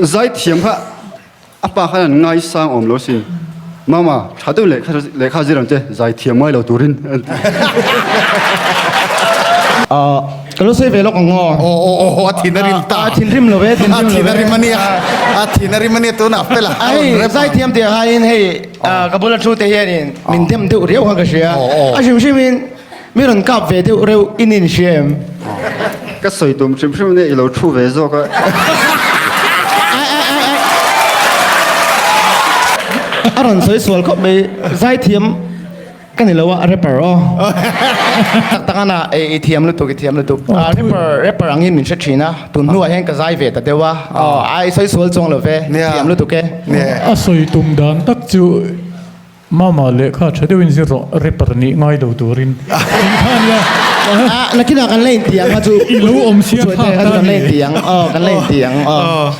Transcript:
Zaithiam kha a pa khan an ngaisang awm lo sin. Mama, tha deuh lehkha lehkha zir ang che, zaithiam ngai lo turin an ti. Ka lo sawi ve lawk ang aw. Aw aw aw a thin a rim ta. A thinrim lo e, thinrim lo e. A thin a rim a nia, a thin a rim a nia tunah fela a rawn rep ang. Zaithiam tih aiin hei ka bula thu te hianin min dem deuh riau kha ka hria. A hrim hrimin Mi rawn kap ve deuh reuh in in hria em? Ka sawi tum hrim hrim ania i lo thu ve zawk a. Ai ai ai ai. A rawn sawi sual khawp mai, zaithiam ka ni lo a, rapper aw. Tak tak ana i thiam lutuk i thiam lutuk. Rapper rapper angin min hre thin a, tun hnuah hian ka zai ve ta deuh a. Aw ai sawi sual chuang lo ve, thiam lutuk e. A sawi tum dan tak chu Mama lehkha tha deuhin zir rawh, rapper nih ngai lo turin in kha ania. Ah, nakinah kan la inti ang a chu. I lo awm sia thlak ta ni. Kan la inti ang, aw kan la inti ang, aw.